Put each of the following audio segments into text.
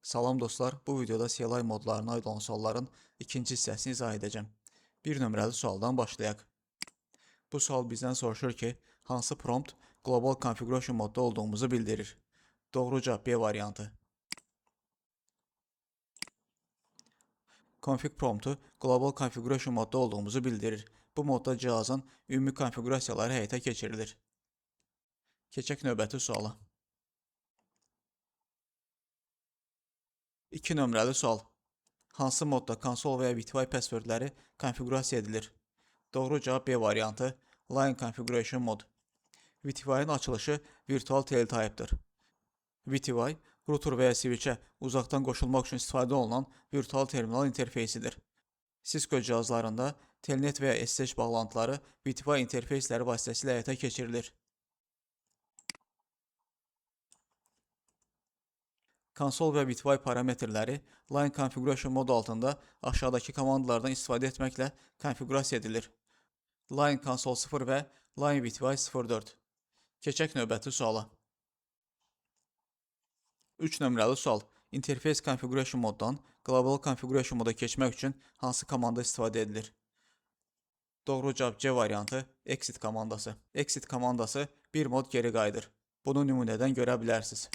Salam dostlar, bu videoda CLI modlarına aid olan sualların ikinci hissəsini izah edəcəm. 1 nömrəli sualdan başlayaq. Bu sual bizdən soruşur ki, hansı prompt Global Configuration modda olduğumuzu bildirir? Doğru cavab B variantı. Config promptu Global Configuration modda olduğumuzu bildirir. Bu modda cihazın ümumi konfiqurasiyaları həyata keçirilir. Keçək növbəti suala. 2 nömrəli sual. Hansı modda konsol və ya VTY passwordləri konfiqurasiya edilir? Doğru cavab B variantı. Line Configuration Mode. VTY-ın açılışı Virtual Teletype-dır. VTY, router və ya switch-ə uzaqdan qoşulmaq üçün istifadə olunan virtual terminal interfeysidir. Cisco cihazlarında Telnet və ya SSH bağlantıları VTY interfeysləri vasitəsilə həyata keçirilir. Konsol və VTY parametrləri Line Configuration Mode altında aşağıdakı komandalardan istifadə etməklə konfiqurasiya edilir. Line Console 0 və Line VTY 04. Keçək növbəti suala. 3 nömrəli sual. Interface Configuration moddan Global Configuration moda keçmək üçün hansı komanda istifadə edilir? Doğru cavab C variantı, exit komandası. Exit komandası bir mod geri qayıdır. Bunu nümunədən görə bilərsiniz.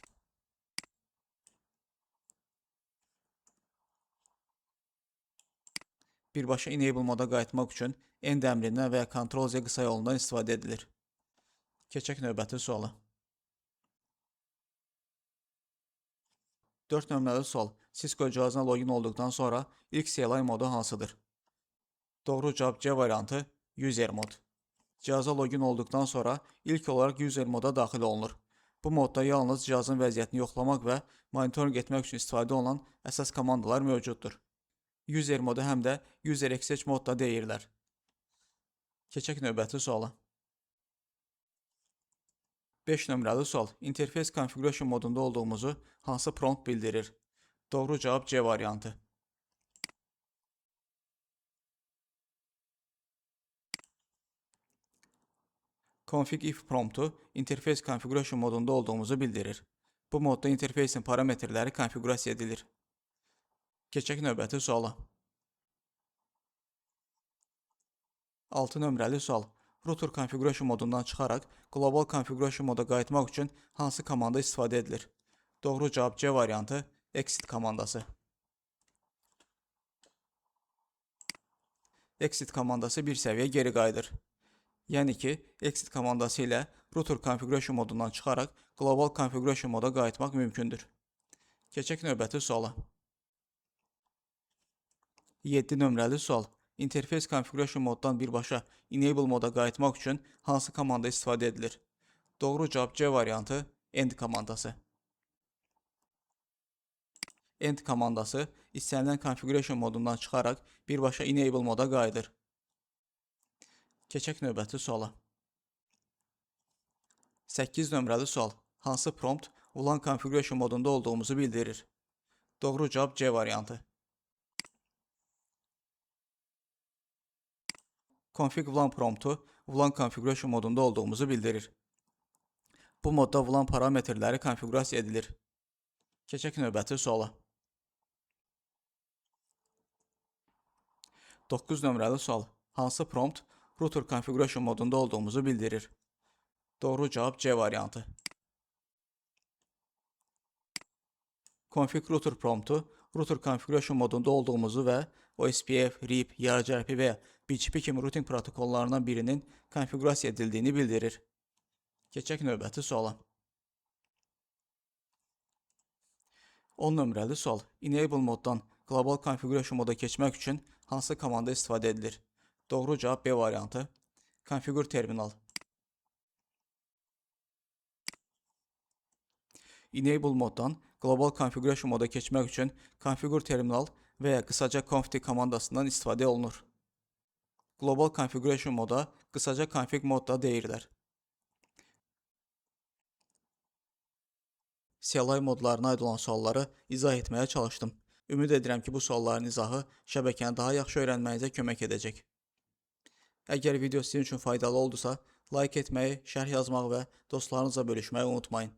Birbaşa Enable moda qayıtmaq üçün End əmrindən və ya Ctrl-Z qısa yolundan istifadə edilir. Keçək növbəti suala. 4 nömrəli sual. Cisco cihazına login olduqdan sonra ilk CLI modu hansıdır? Doğru cavab C variantı, User mod. Cihaza login olduqdan sonra ilk olaraq User moda daxil olunur. Bu modda yalnız cihazın vəziyyətini yoxlamaq və monitorinq etmək üçün istifadə olunan əsas komandalar mövcuddur. User modu həm də User Access mod da deyirlər. Keçək növbəti suala. 5 nömrəli sual. Interface Configuration modunda olduğumuzu hansı prompt bildirir? Doğru cavab C variantı. Config if promptu Interface Configuration modunda olduğumuzu bildirir. Bu modda interfeysin parametrləri konfiqurasiya edilir. Keçək növbəti suala. 6 nömrəli sual. Router Configuration modundan çıxaraq Global Configuration moda qayıtmaq üçün hansı komanda istifadə edilir? Doğru cavab C variantı, exit komandası. Exit komandası bir səviyyə geri qayıdır. Yəni ki, exit komandası ilə Router Configuration modundan çıxaraq Global Configuration moda qayıtmaq mümkündür. Keçək növbəti suala. 7 nömrəli sual. Interface Configuration moddan birbaşa Enable moda qayıtmaq üçün hansı komanda istifadə edilir? Doğru cavab C variantı, End komandası. End komandası istənilən Configuration modundan çıxaraq birbaşa Enable moda qayıdır. Keçək növbəti suala. 8 nömrəli sual. Hansı prompt VLAN Configuration modunda olduğumuzu bildirir? Doğru cavab C variantı. Config VLAN promptu VLAN Configuration modunda olduğumuzu bildirir. Bu modda VLAN parametrləri konfiqurasiya edilir. Keçək növbəti suala. 9 nömrəli sual. Hansı prompt Router Configuration modunda olduğumuzu bildirir? Doğru cavab C variantı. Config Router promptu Router Configuration modunda olduğumuzu və OSPF, RIP, EIGRP və ya BGP kimi routing protokollarından birinin konfiqurasiya edildiyini bildirir. Keçək növbəti suala. 10 nömrəli sual. Enable moddan Global Configuration moda keçmək üçün hansı komanda istifadə edilir? Doğru cavab B variantı. Configure Terminal. Enable moddan Global Configuration moda keçmək üçün Configure Terminal və ya qısaca conf komandasından istifadə olunur. Global Configuration moda qısaca config mod da deyirlər. CLI modlarına aid olan sualları izah etməyə çalışdım. Ümid edirəm ki, bu sualların izahı şəbəkəni daha yaxşı öyrənməyinizə kömək edəcək. Əgər video sizin üçün faydalı oldusa, like etməyi, şərh yazmağı və dostlarınızla bölüşməyi unutmayın.